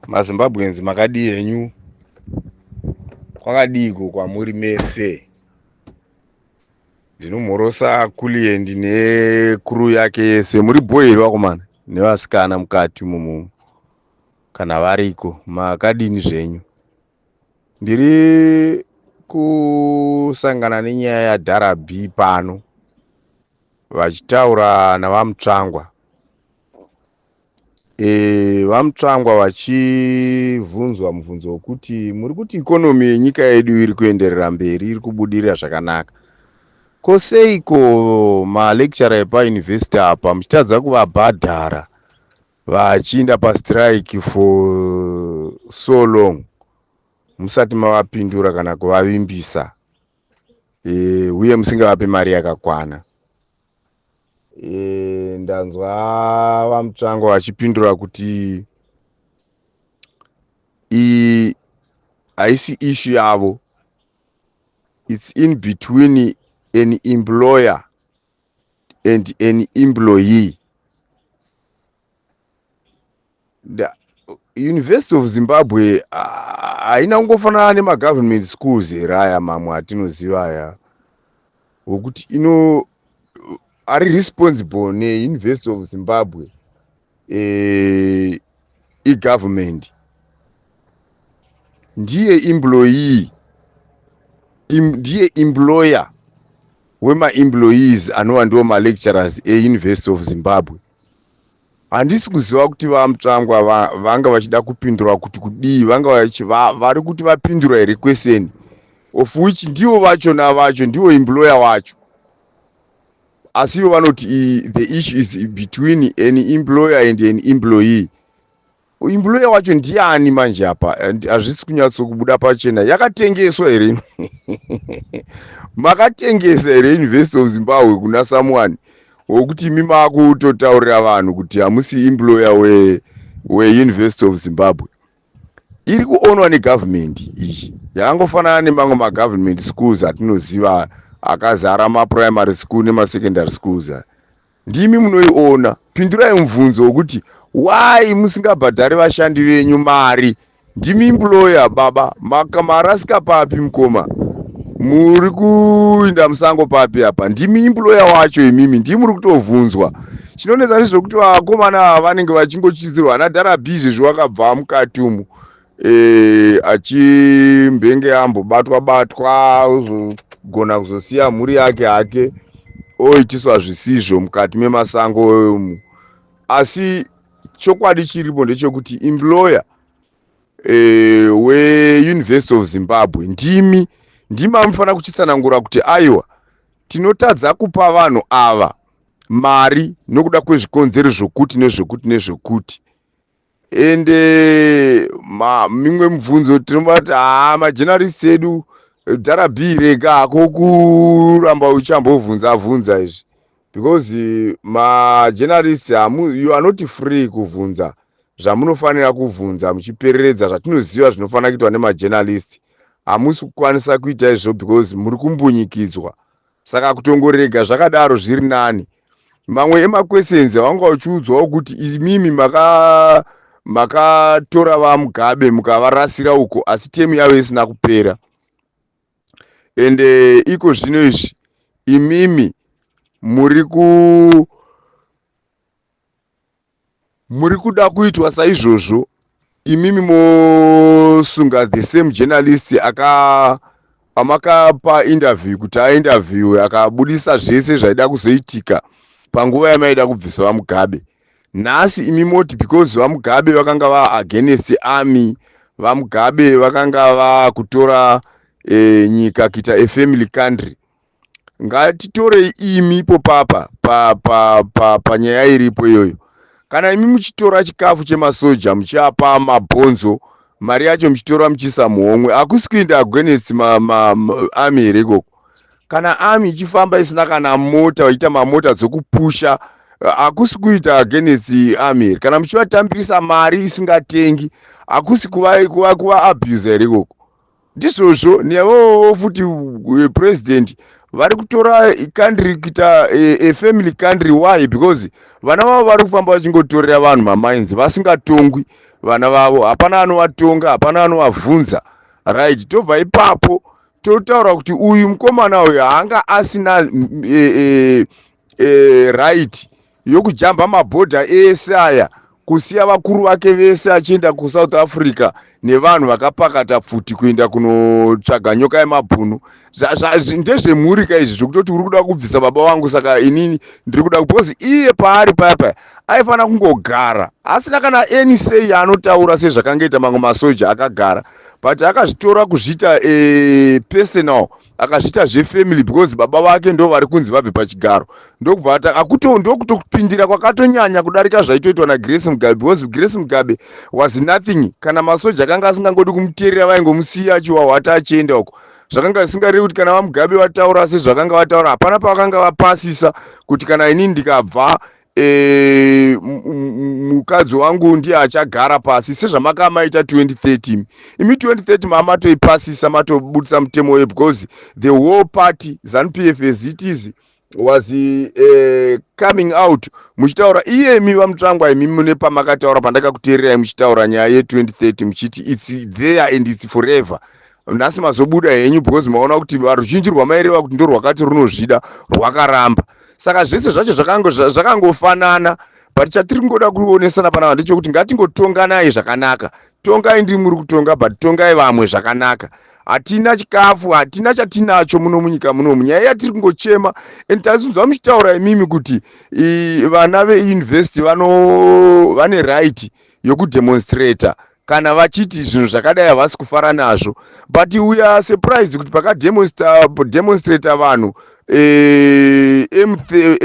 MaZimbabweans, makadii henyu? Kwakadiiko kwamuri mese? Ndinomhorosa Kuliendi necrew yake yese. Muri bho here vakomana nevasikana mukati umomo kana variko? Makadini zvenyu? Ndiri kusangana nenyaya yaDhara B pano vachitaura navaMutsvangwa. VaMutsvangwa vachibvunzwa mubvunzo wekuti muri kuti ikonomi yenyika yedu iri kuenderera mberi, iri kubudirira zvakanaka. Ko seiko malecturer epayunivhesiti apa muchitadza kuvabhadhara vachiinda pastrike for so long musati mavapindura kana kuvavimbisa, uye musingavapi mari yakakwana? Ndanzwa VaMutsvangwa vachipindura kuti iyi haisi issue yavo, it's in between an employer and an employee. The University of Zimbabwe haina kungofanana nemagovernment schools here aya mamwe atinoziva aya, wekuti ino ari responsible neUniversity of Zimbabwe igovernment, ndiye employee, ndiye employer wemaemployees anova ndiwo malecturers eUniversity of Zimbabwe. Handisi kuziva kuti VaMutsvangwa vanga vachida kupindura kuti kudii. Vanga vari kuti vapindura here question, of which ndivo vachona vacho ndivo employer wacho, asi ivo vanoti the issue is between an employer and an employee. Employer wacho ndiani manje apa? Hazvisi kunyatsokubuda pachena. Yakatengeswa here? Makatengesa here University of Zimbabwe kuna someone wokuti imi makutotaurira vanhu kuti hamusi employer weUniversity of Zimbabwe? Iri kuonwa negovernment iyi, yakangofanana nemamwe magovernment schools atinoziva akazara, maprimary school nemasecondary schools. Ndimi munoiona. Pindurai mubvunzo wekuti why musingabhadhari vashandi venyu mari? Ndimi employer, baba. Marasika papi, mukoma? Muri kuinda musango papi apa? Ndimi employer wacho imimi, ndimi muri kutovhunzwa. Chinonetsa ndezvekuti vakomana ava vanenge vachingochidzirwa ana Dhara B. Izvezvi wakabva mukati umu, achimbenge ambobatwa batwa, ozogona kuzosiya mhuri yake hake, oitiswa zvisizvo mukati memasango umu. Asi chokwadi chiripo ndechekuti employer weUniversity of Zimbabwe ndimi. Ndimi amufanira kuchitsanangura kuti aiwa, tinotadza kupa vanhu ava mari nokuda kwezvikonzero zvokuti nezvekuti nezvekuti. Ende mimwe mibvunzo tinomati haa, majournalists edu, Dhara B, rega hako kuramba uchambobvunza bvunza izvi, because majournalists, you are not free kuvhunza zvamunofanira kuvhunza muchipereredza zvatinoziva zvinofanira kuitwa nemajournalist. Hamusi kukwanisa kuita izvo because muri kumbunyikidzwa, saka kutongorega zvakadaro zviri nani. Mamwe emaquestions vanga uchiudzwawo kuti imimi makatora VaMugabe mukavarasira uko, asi term yavo isina kupera, ende iko zvino izvi imimi muri kuda kuitwa saizvozvo. Imimi mosunga the same journalist aka amakapa interview kuti ainterviewe, akabudisa zvese zvaida kuzoitika panguva yamaida kubvisa VaMugabe. Nhasi imi moti because VaMugabe vakanga vaagainst army, VaMugabe vakanga vakutora nyika kuita afamily country. Ngatitorei imi ipo papa panyaya pa iripo iyoyo. Kana imi muchitora chikafu chemasoja muchiapa mabhonzo, mari yacho muchitora muchiisa muhomwe, hakusi kuenda against army here ikoko? Kana army ichifamba isina kana mota, vachiita mamota dzokupusha, hakusi kuita against army here? Kana muchivatambirisa mari isingatengi, hakusi kuva abuse here ikoko? Ndizvozvo nevowo futi president vari kutora country kuita a family country. Why? Because vana vavo vari kufamba vachingotorera vanhu mamines vasingatongwi. Vana vavo hapana anovatonga, hapana anovabvunza, right? Tobva ipapo totaura kuti uyu mukomana uyu haanga asina right yokujamba mabhodha ese aya, kusiya vakuru vake vese achienda kuSouth Africa nevanhu vakapakata pfuti kuenda kunotsvaga nyoka yemabhunu. Ndezvemhuri ka izvi, zvekutoti uri kuda kubvisa baba vangu, saka inini ndiri kuda, because iye paari paya paya aifanira kungogara asina kana any say yaanotaura, sezvakangoita mamwe masoja akagara, but akazvitora kuzviita personal, akazviita zvefamily because baba vake ndo vari kunzi vabve pachigaro. Ndokubva ndokutopindira kwakatonyanya kudarika zvaitoitwa naGrace Mugabe, because Grace Mugabe was nothing. Kana masoja akanga asingangodi kumuteerera, vaingomusiya achiwahwata achienda uko. Zvakanga zvisingarevi kuti kana vaMugabe vataura sezvakanga vataura, hapana pavakanga vapasisa kuti kana inini ndikabva, mukadzi wangu ndiye achagara pasi, sezvamakamaita 2030. Imi 2030 mamatoipasisa, matobudisa mutemo weyo, because the whole party ZANU PF as it is was coming out muchitaura. Iyemi vaMutsvangwa, imi mune pamakataura pandakakuteererai muchitaura nyaya ye2030, muchiti it's there and it's forever. Nhasi mazobuda henyu because maona kuti ruzhinji rwamaireva kuti ndo rwakati runozvida rwakaramba. Saka zvese zvacho zvakangofanana, but chatiri kungoda kuonesana panapa ndechekuti ngatingotonganai zvakanaka. Tongai, ndiri muri kutonga, but tongai vamwe zvakanaka. Hatina chikafu, hatina chatinacho muno munyika munomu. Nyaya yatiri kungochema, and tazvinzwa muchitaura imimi kuti vana veuniversity vane right yokudemonstrata kana vachiti zvinhu zvakadai havasi kufara nazvo, but we are surprised kuti pakademonstrata vanhu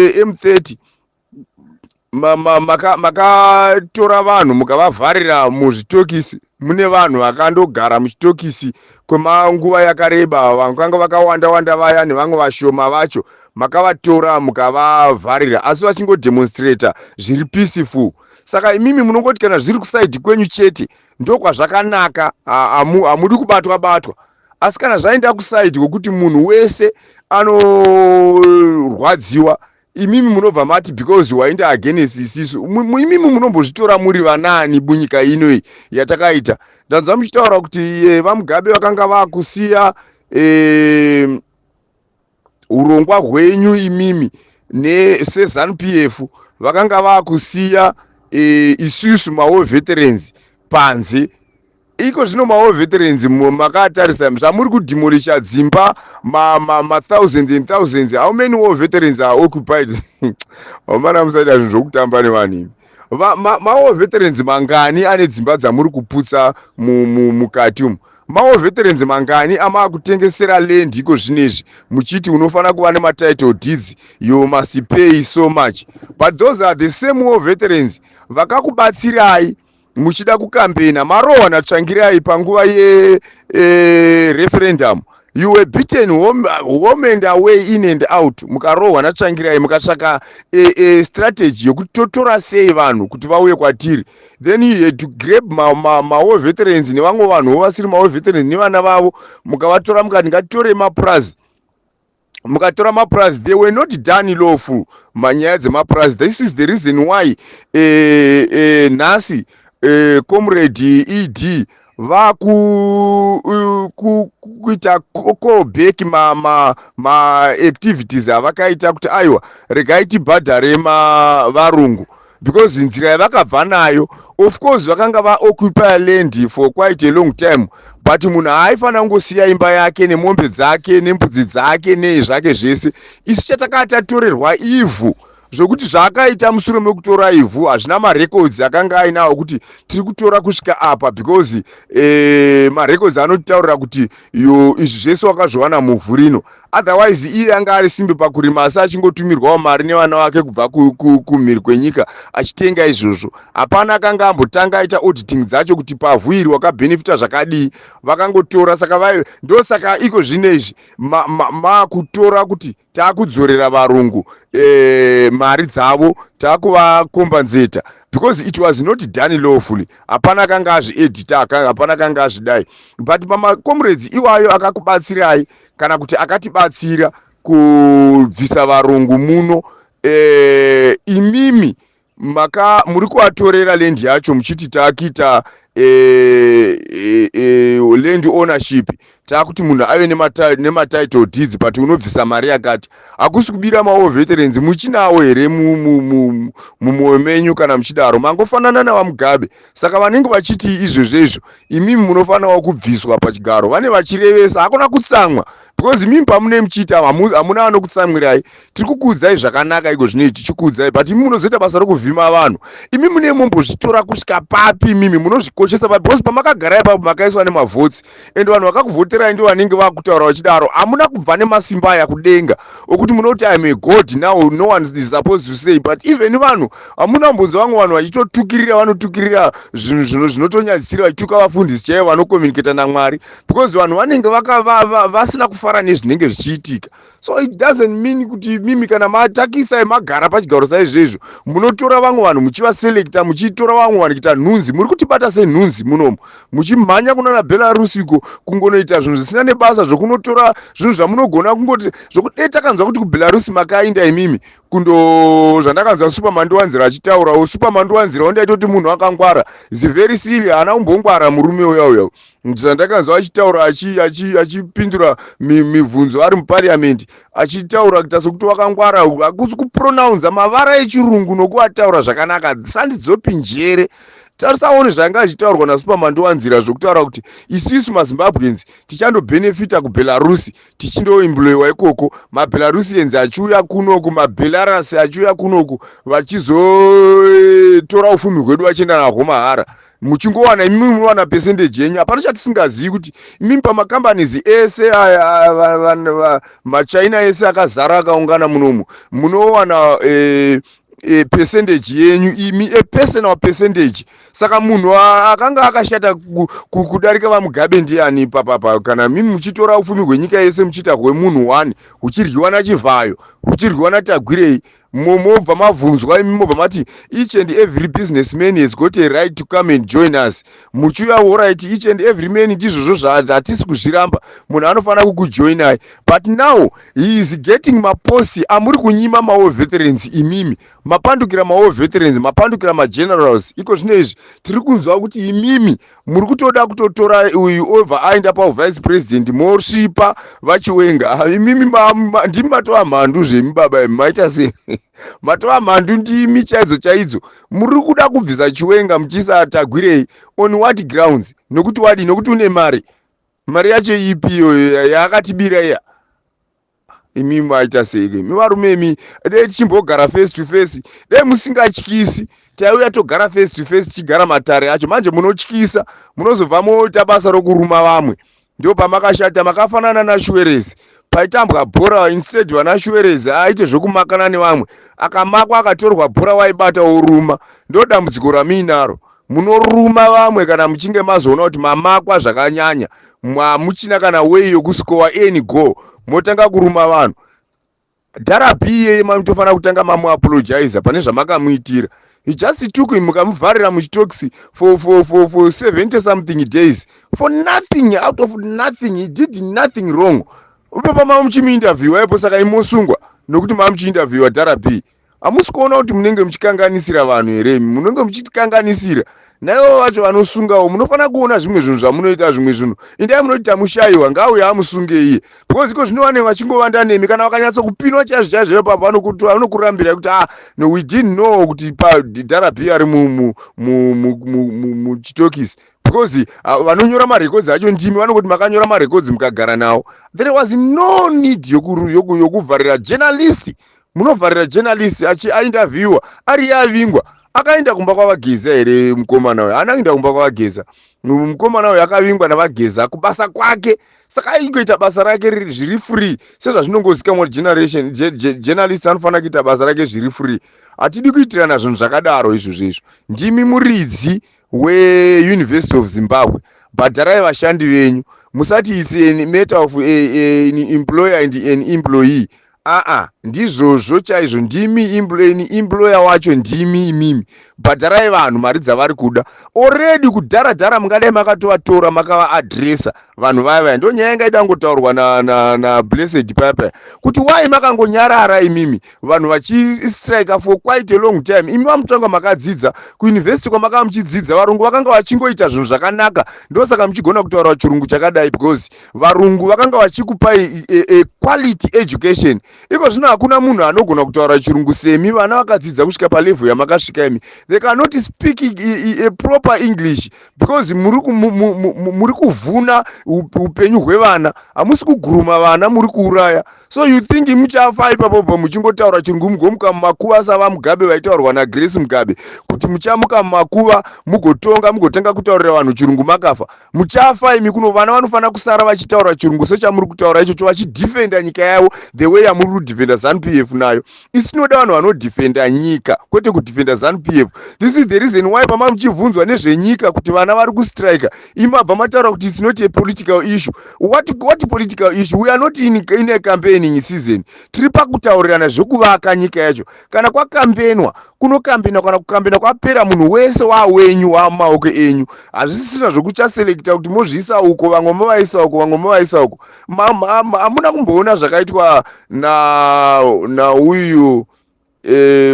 M30, makatora vanhu mukavavharira muzvitokisi. Mune vanhu vakandogara muchitokisi kwemanguva yakareba, vakanga vakawanda wanda vaya nevamwe vashoma vacho makavatora mukavavharira, asi vachingodemonstrata zviri peaceful. Saka imimi munongoti kana zviri kuside kwenyu chete ndokwazvakanaka, hamudi kubatwa batwa, asi kana zvaenda kuside kwekuti munhu wese anorwadziwa, imimi munobva mati because waenda against isisu. Imimi munombozvitora muri vanani munyika inoi yatakaita? Ndanzwa muchitaura kuti vaMugabe vakanga vakusiya urongwa hwenyu imimi neseZANU PF, vakanga vakusiya isusu mawar veterans panze. Iko zvino mawar veterans makatarisa zvamuri kudemolisha dzimba, mathousands and thousands. How many war veterans are occupied? Vamana, musaita zvinhu zvokutamba nevanhu imi. Mawar veterans mangani ane dzimba dzamuri kuputsa mukati umu? Mawar veterans mangani amakutengesera land iko zvinezvi, muchiti unofanira kuva nematitle deeds, you must pay so much? But those are the same war veterans vakakubatsirai muchida kukambena, marohwa naTsvangirai panguva yereferendum. You were beaten home and away, in and out, mukarohwa naTsvangirai, mukatsvaka strategy yokuti totora sei vanhu kuti vauye kwatiri. Then you had to grab mawar ma veterans nevamwe vanhuwo vasiri mawar veterans nevana vavo, mukavatora, mukati ngatitore mapurazi. Mukatora mapurazi, they were not done lawful, manyaya dzemapurazi. This is the reason why nhasi Comrade ED vakuita call back maactivities ma avakaita kuti aiwa, regai tibhadhare varungu, because nzira yavakabva nayo, of course vakanga vaoccupy land for quite a long time, but munhu haaifanira kungosiya imba yake nemombe dzake nembudzi dzake nei zvake zvese. Isu chatakanga tatorerwa ivhu, zvokuti zvaakaita mushure mekutora ivhu hazvina marecords akanga ainawo kuti tiri kutora kusvika apa, because marecords anotitaurira kuti yo izvi zvese wakazviwana muvhu rino. Otherwise iye anga ari simbe pakurima, asi achingotumirwawo mari nevana vake kubva kumhiri kwenyika achitenga izvozvo. Hapana akanga ambotanga aita auditing dzacho kuti pavhu iri wakabhenefita zvakadii. Vakangotora. Saka ndosaka iko zvino izvi makutora kuti taakudzorera varungu mari dzavo, taakuvakombanzeta, because it was not done lawfully. Hapana akanga azviedita, hapana akanga azvidai, but pamacomrades iwayo akakubatsirai kana kuti akatibatsira kubvisa varungu muno, imimi Maka muri kuvatorera land yacho muchiti taakuita land ownership, taakuti munhu ave nematitle deeds, but unobvisa mari yakati. Hakusi kubira mawar veterans? Muchinawo here mumwoyo menyu? Kana muchidaro, mangofanana navaMugabe. Saka vanenge vachiti izvozvo izvo, imimi munofanirawo kubviswa pachigaro. Vane vachirevesa, hakuna kutsamwa, because imimi pamune muchiita, hamuna anokutsamwirai. Tiri kukuudzai zvakanaka iko zvino, tichikuudzai, but imi munozoita basa rokuvhima vanhu. Imi mune mombozvitora kusvika papi? Imimi munozvikoshesa papi? Because pamakagara ipapo makaiswa nemavhotsi, and vanhu vakakuvhoterai ndo vanenge vakutaura vachidaro. Hamuna kubva nemasimba aya kudenga okuti munoti, "I'm a god now, no one is supposed to say." But even vanhu, hamuna mbonzo, vamwe vanhu vachitotukirira, vanotukirira zvinhu zvinotonyadzisira, vachituka vafundisi chaivo vanocommunicata naMwari, because vanhu vanenge vasina kufara nezvinenge zvichiitika. So it doesn't mean kuti mimi kana matakisai magara pachigaro saizvezvo, munotora vamwe vanhu muchivaselecta, muchitora vamwe vanhu kuita nhunzi. Muri kutibata senhunzi munomu, muchimhanya kunana Belarus iko kungonoita zvinhu zvisina nebasa, zvokunotora zvinhu zvamunogona kungoti zvokudei. Takanzwa kuti kuBelarus makainda imimi kundo zvandakanzwa Super Mandiwanzira achitaurawo. Super Mandiwanzira ndaitoti munhu akangwara, is very silly, haana kumbongwara murume uya uya. Zvandakanzwa achitaura, achipindura mibvunzo ari muparliament, achitaura kuita sokuti wakangwara, hakusi kupronounza mavara echirungu nokuataura zvakanaka, sandidzopi njere. Tarisaone zvanga achitaurwa naSuper Mandiwanzira, zvokutaura kuti isisu maZimbabweans tichandobhenefita kuBelarusi, tichindoemployiwa ikoko, maBelarusians achiuya kunoku, maBelarus achiuya kunoku, vachizotora ufumi hwedu vachienda nahwo mahara, muchingowana imimi munowana percentage yenyu. Hapana chatisingazivi kuti imimi pamacompanies ese aya, maChina ese akazara akaungana munomu, munowana percentage yenyu imi, a personal percentage. Saka munhu akanga akashata kudarika vaMugabe ndiani papapa, kana mimi muchitora ufumi hwenyika yese muchiita hwemunhu one, huchiryiwa naChivhayo, huchiryiwa naTagwirei? Mobva mabvunzwa imi, mobva mati each and every businessman has got a right to come and join us. Muchiuya, alright, each and every man, ndizvozvo, hatisi kuzviramba, munhu anofanira kukujoinai. But now he is getting maposts amuri kunyima mawar veterans. Imimi mapandukira mawar veterans, mapandukira magenerals. Iko zvino izvi tiri kunzwa kuti imimi muri kutoda kutotora uyu obva aenda pavice president, mosvipa vaChiwenga. Imimi ndimi matova mhandu zvemi, baba imi. Maita sei? Matova mhandu ndimi chaidzo chaidzo. Muri kuda kubvisa Chiwenga muchiisa Tagwirei on what grounds? Nokuti wadi? Nokuti une mari? Mari yacho ipi iyoyo yaakatibira iya? Imi maita sei imi varume imi? Dei tichimbogara face to face, dei musingatyisi, taiuya togara face to face, tichigara matare acho. Manje munotyisa, munozobva moita basa rokuruma vamwe. Ndo pamakashata, makafanana naSuarez. Paitambwa bhora, instead vana Suarez aite zvokumakana nevamwe, akamakwa, akatorwa bhora, waibata oruma. Ndo dambudziko ramuinaro, munoruma vamwe. Kana muchinge mazoona kuti mamakwa zvakanyanya, hamuchina kana way yokuscowa any goal, motanga kuruma vanhu. Dharapi iyeye mamutofanira kutanga mamuapologiza pane zvamakamuitira. He just took him, mukamuvharira muchitokisi for 70 something days for nothing, out of nothing. He did nothing wrong. Upepa mama muchimuinterviewa ipo, saka imosungwa nokuti mama muchiinterviewa Dharapi. Hamusi kuona kuti munenge muchikanganisira vanhu here? Imi munenge muchitikanganisira, naivo vacho vanosungawo. Munofanira kuona zvimwe zvinhu zvamunoita, zvimwe zvinhu indai munoti tamushayiwa, ngauye amusunge iye, because iko zvino vanenge vachingovanda nemi. Kana vakanyatsokupinwa chaizvo chaizvo ipapo, vanokurambirai kuti, "Ah no, we didn't know kuti Dharapi ari muchitokisi," because vanonyora marecords acho ndimi. Vanongoti makanyora marecords mukagara nawo. There was no need yokuvharira journalist. Munovharira journalist achiinterviewa ari yavingwa. Akaenda kumba kwavaGeza here mukomana uyo? Haana kuenda kumba kwavaGeza mukomana uyo. Akavingwa navaGeza kubasa kwake, saka aingoita basa rake zviri free, sezvazvinongozikamwa. Generation journalist anofanira kuita basa rake zviri free. Hatidi kuitirana zvinhu zvakadaro izvozvo. Izvo ndimi muridzi weUniversity of Zimbabwe, bhadharai vashandi venyu. Musati it's a matter of an employer and an employee. Aa. Ndizvozvo chaizvo. Ndimi employer wacho, ndimi imimi. Bhadharai vanhu mari dzavari kuda. Already kudhara dhara mungadai makatovatora, makavaadresa vanhu vaya vaya. Ndo nyaya ingaida kungotaurwa naBlessed paya paya, kuti wai makangonyarara imimi, vanhu vachistrika for quite a long time. Imi vaMutsvangwa makadzidza kuuniversity kwamakanga muchidzidza, varungu vakanga vachingoita zvinhu zvakanaka. Ndosaka muchigona kutaura chirungu chakadai, because varungu vakanga vachikupai a quality education. Iko zvino hakuna munhu anogona kutaura chirungu semi. Vana vakadzidza kusvika palevel yamakasvika imi, they cannot speak a proper English because muri kuvhuna upenyu hwevana. Hamusi kuguruma vana, muri kuuraya. So you think muchafa ipapopo muchingotaura chirungu, mugomuka mumakuva savaMugabe vaitaurwa naGrace Mugabe, kuti muchamuka mumakuva mugotonga, mugotanga kutaurira vanhu chirungu makafa? Muchafa imi. Kuno vana vanofanira kusara vachitaura chirungu sechamuri kutaura ichocho, vachidhifenda nyika yavo the way yamuri kudhifenda ZANU PF nayo. Isi tinoda vanhu vanodhifenda nyika, kwete kudhifenda ZANU PF. This is the reason why pama muchibvunzwa nezvenyika kuti vana vari kustrika, imabva mataura kuti it's not a political issue. What political issue? We are not in a campaigning season. Tiri pakutaurirana zvekuvaka nyika yacho. Kana kwakambenwa, kunokambenwa. Kana kukambena kwapera, munhu wese wawenyu, wamumaoko enyu. Hazvisisina zvokuchaselekta kuti mozviisa uko, vamwe movaisa uko, vamwe movaisa uko. Hamuna kumboona zvakaitwa nauyu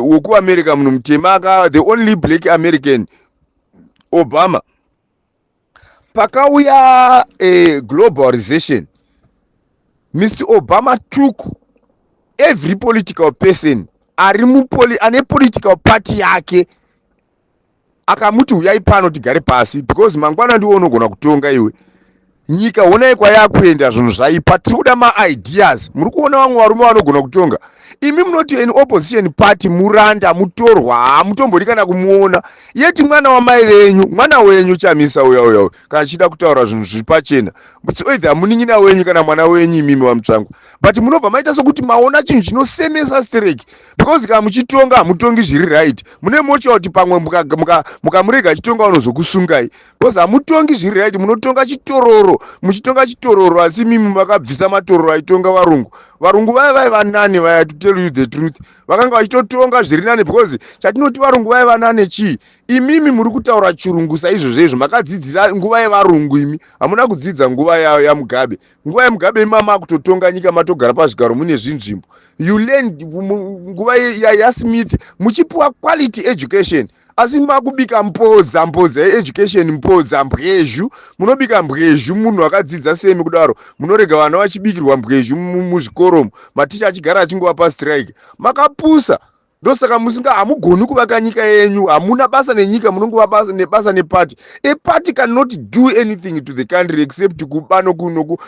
wekuAmerica, munhu mutema aka, the only black American, Obama? Pakauya globalization, Mr Obama took every political person ari mupoli, ane political party yake, akamuti, "Uyai pano tigare pasi, because mangwana ndiwo unogona kutonga iwe nyika. Honai kwayakuenda, zvinhu zvaipa. Tiri kuda maideas." Muri kuona vamwe varume vanogona kutonga. Imi munoti an opposition party muranda, mutorwa, hamutombodi kana kumuona. Yeti mwana wamai venyu, mwana wenyu Chamisa uya uya, kana chida kutaura zvinhu zviri pachena, either munin'ina wenyu kana mwana wenyu, imimi vaMutsvangwa. But munobva maita sokuti maona chinhu chinosemesa stereki, because kana muchitonga hamutongi zviri right. Mune motya kuti pamwe mukamurega achitonga unozokusungai, because hamutongi zviri right. Munotonga chitororo, muchitonga chitororo, asi mimi makabvisa matororo aitonga varungu. Varungu vaya vaiva nani vaya, to tell you the truth, vakanga vachitotonga zviri nani, because chatinoti varungu vaiva nane chii? Imimi muri kutaura chirungu saizvozvo, makadzidzira nguva yevarungu. Imi hamuna kudzidza nguva yaMugabe. Nguva yaMugabe imama kutotonga nyika, matogara pazvigaro, mune zvinzvimbo. You learn nguva yaSmith muchipiwa quality education, asi makubika mpodza, mpodza yeeducation, mpodza, mbwezhu. Munobika mbwezhu. Munhu akadzidza semi kudaro, munorega vana vachibikirwa mbwezhu muzvikoromo, maticha achigara achingova pastrike. Makapusa. Ndosaka musinga hamugoni kuvaka nyika yenyu. Hamuna basa nenyika, munongova nebasa nepati. A party cannot do anything to the country except kuba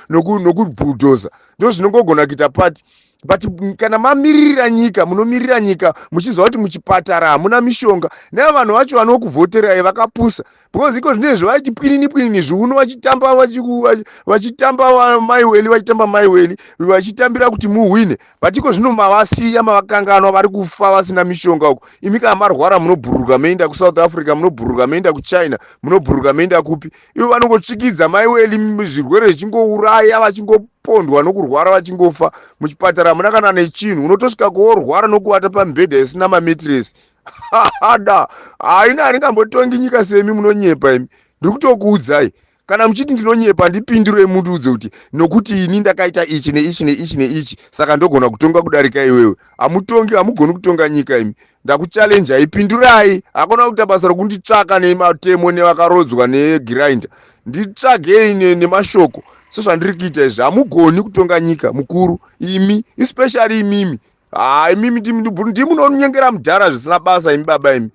nokubhudhoza. Ndo zvinongogona kuita party. But kana mamiririra nyika, munomirira nyika muchiziva kuti muchipatara hamuna mishonga. Neva vanhu vacho vanokuvhoterai vakapusa, because iko zvinezvi vaiti pwinini pwinini zviuno, vachitamba, vachitamba maiweli, vachitamba maiweli, vachitambira kuti muhwine. But iko zvino mavasiya, mavakanganwa, vari kufa vasina mishonga uko. Imi kana marwara munobhururuka moenda kuSouth Africa, munobhururuka moenda kuChina, munobhururuka moenda kupi. Ivo vanongotsvikidza maiweli, zvirwere zvichingouraya, vachingopondwa nokurwara, vachingofa. Muchipatara hamuna kana nechinhu. Unotosvika kuorwara nokuvata pamibhedha isina mamattress. Hada haina. Haringambotongi nyika semi. Munonyepa imi. Ndiri kutokuudzai. Kana muchiti ndinonyepa, ndipindurei, mundiudze kuti nokuti ini ndakaita ichi neichi neichi neichi, saka ndogona kutonga kudarika iwewe. Hamutongi, hamugoni kutonga nyika imi. Ndakuchallenjai, pindurai. Hakuna kuita basa rokunditsvaka nematemo nevakarodzwa negrinder. Nditsvagei nemashoko sezvandiri kuita izvi. Hamugoni kutonga nyika, mukuru imi, especially imimi. Ha, imimi ndimunonyengera mudhara zvisina basa. Imi baba imi.